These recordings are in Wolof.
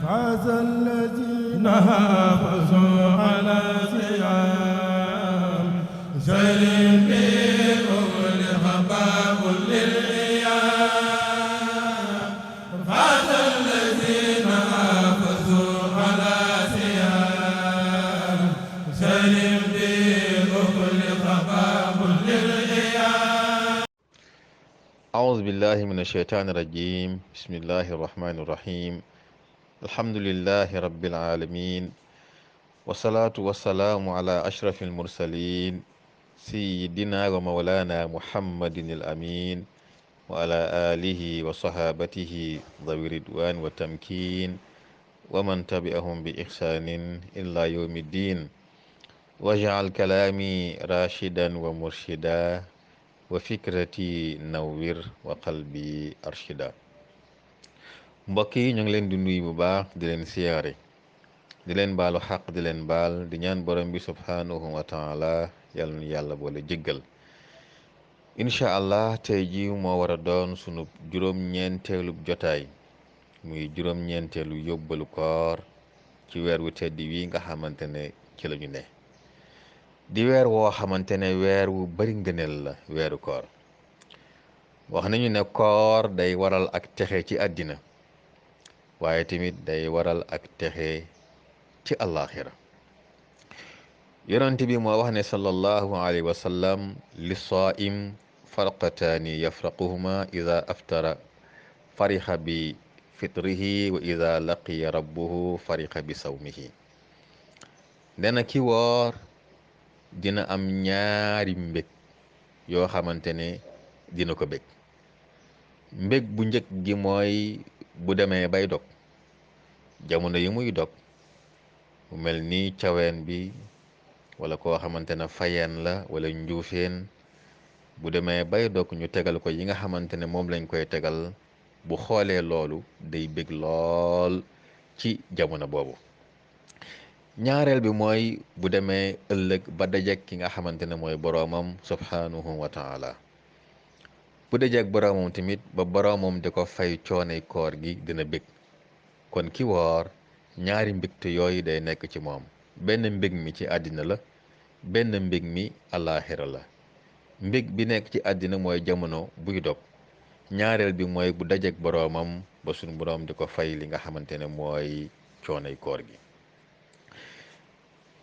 فاز الذين حافظوا على صيام سلم بهم لخباب للإيام فاز الذين حافظوا على صيام سلم بهم لخباب للإيام. أعوذ بالله من الشيطان الرجيم. بسم الله الرحمن الرحيم. الحمد لله رب العالمين، والصلاة والسلام على أشرف المرسلين سيدنا ومولانا محمد الأمين وعلى آله وصحابته ذوي الرضوان والتمكين ومن تبعهم بإحسان إلى يوم الدين. واجعل كلامي راشدا ومرشدا وفكرتي نوّر وقلبي أرشدا. mbokk yi ñu ngi leen di nuyu bu baax di leen siyaare di leen baalu xaq di leen baal di ñaan borom bi subhanahu wa taala yàlla nu yàlla boole jéggal. incha allah tey ji moo war a doon sunu juróom-ñeenteelu jotaay muy juróom-ñeenteelu yóbbalu koor ci weer wu tedd wi nga xamante ne ci la ñu ne di weer woo xamante ne weer wu bari ngëneel la. weeru koor wax nañu ne koor day waral ak texe ci àddina waaye tamit day waral ak texe ci àllaaxira. yonent bi moo wax ne sallallahu alayhi wa sallam li saa'im farqataani yafraquhuma ida aftara farixa bi fitrihi wa ida laqiya rabbuhu farixa bi sawmihi. nee na ki woor dina am ñaari mbég yoo xamante ne dina ko bég. mbég bu njëkk gi mooy bu demee bay dog, jamono yi muy dog mu mel ni caween bi wala koo xamante ne fayeen la wala njuufeen, bu demee bay dog ñu tegal ko yi nga xamante ne moom lañ koy tegal, bu xoolee loolu day bég lool ci jamono boobu. ñaareel bi mooy bu demee ëllëg ba dajek ki nga xamante ne mooy boroomam subhanahu wa taala. bu dajeek boroomam tamit ba boroomam di ko fay coonay koor gi dina bég. kon ki woor ñaari mbégte yooyu day nekk ci moom, benn mbég mi ci àddina la, benn mbég mi àllaaxira la. mbég bi nekk ci àddina mooy jamono buy dog, ñaareel bi mooy bu dajeek boroomam ba suñu boroom di ko fay li nga xamante ne mooy coonay koor gi.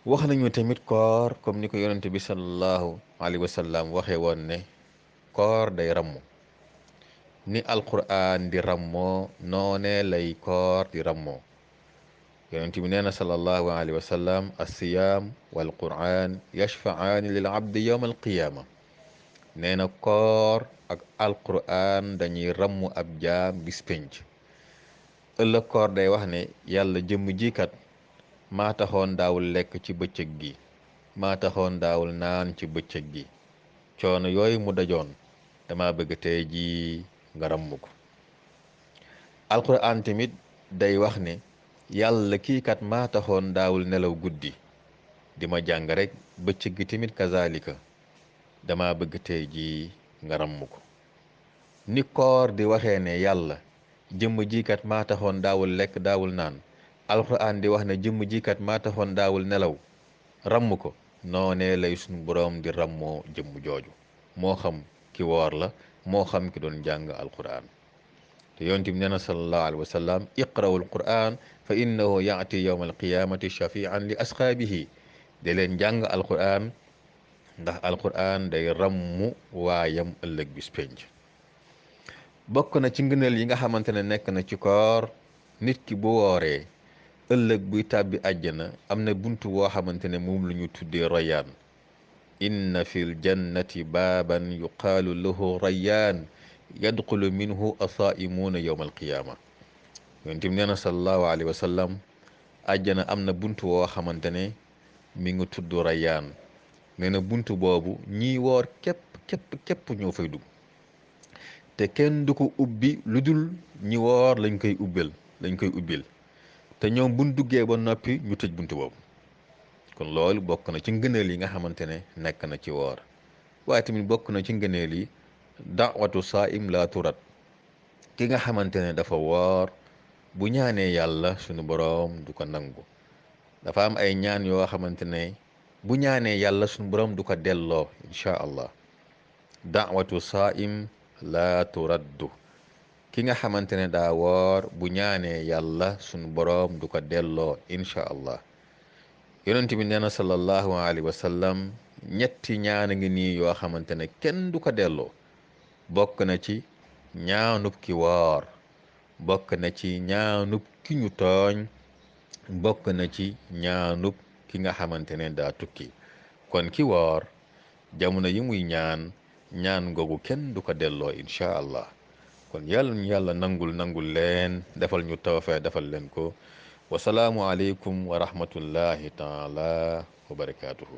wax nañu tamit koor comme ni ko yonente bi sallallahu alayhi wa sallam waxee woon ne koor day ramm. ni alquran di rammoo noonee lay koor di rammoo. yonent bi nee na sallallahu alayhi wa sallam alsiyaam wal quran yashfa'aani lil abdi yawma alqiyaama. nee na koor ak alquran dañuy ramm ab jaam bis penc. ëllëg koor day wax ne yàlla jëmm jikat maa taxoon daawul lekk ci bëccëg gi, maa taxoon daawul naan ci bëccëg gi, coono yooyu mu dajoon dama bëgg tey jii nga ramm ko. alquran tamit day wax ne yàlla kii kat maa taxoon daawul nelaw guddi di ma jàng rek, bëccëg gi tamit kazalika dama bëgg tey jii nga ramm ko. ni koor di waxee ne yàlla jëmm jikat maa taxoon daawul lekk daawul naan, alquran di wax ne jëmm jikat maa taxoon daawul nelaw, ramm ko. noonee lay suñu boroom di rammoo jëmm jooju, moo xam ki woor la moo xam ki doon jàng alquran. te yonent bi nee na sallallahu alayhi wa sallam iqra'u alquran fa innahu yaati yawma alqiyamati shafi'an li asxaabihi. de leen jàng alquran ndax alquran day rammu waayam ëllëg bis penc. bokk na ci ngëneel yi nga xamante ne nekk na ci koor, nit ki bu wooree ëllëg buy tàbbi àjjana am na buntu woo xamante ne moom la ñu tuddee royaan. inna fil jannati baaban yuqaalu lahu rayyaan yadxulu minhu asaa'imuuna yawma alqiyaama. yonent bi nee na sallallahu alayhi wa sallam àjjana am na buntu woo xamante ne mi ngi tudd rayyaan. nee na buntu boobu ñiy woor képp ñoo fay dugg, te kenn du ko ubbi lu dul ñi woor lañ koy ubbil te ñoom buñ duggee ba noppi ñu tëj buntu boobu. kon loolu bokk na ci ngëneel yi nga xamante ne nekk na ci woor. waaye tamit bokk na ci ngëneel yi da'watu saa'im la turat. ki nga xamante ne dafa woor bu ñaanee yàlla sunu boroom du ko nangu. dafa am ay ñaan yoo xamante ne bu ñaanee yàlla sunu boroom du ko delloo incha allah. daawatu saa'im laa turaddu. ki nga xamante ne daa woor bu ñaanee yàlla sunu boroom du ko delloo incha allah. yonent bi nee na sallallahu alayhi wa sallam ñetti ñaan a ngi nii yoo xamante ne kenn du ko delloo. bokk na ci ñaanub ki woor, bokk na ci ñaanub ki ñu tooñ, bokk na ci ñaanub ki nga xamante ne daa tukki. kon ki woor jamono yi muy ñaan ñaan googu kenn du ko delloo incha allah. kon yàlla ñu yàlla nangul leen, defal ñu tawfeex defal leen ko. wasalaamu aleykum wa rahmatullahi taala wa barakaatuhu.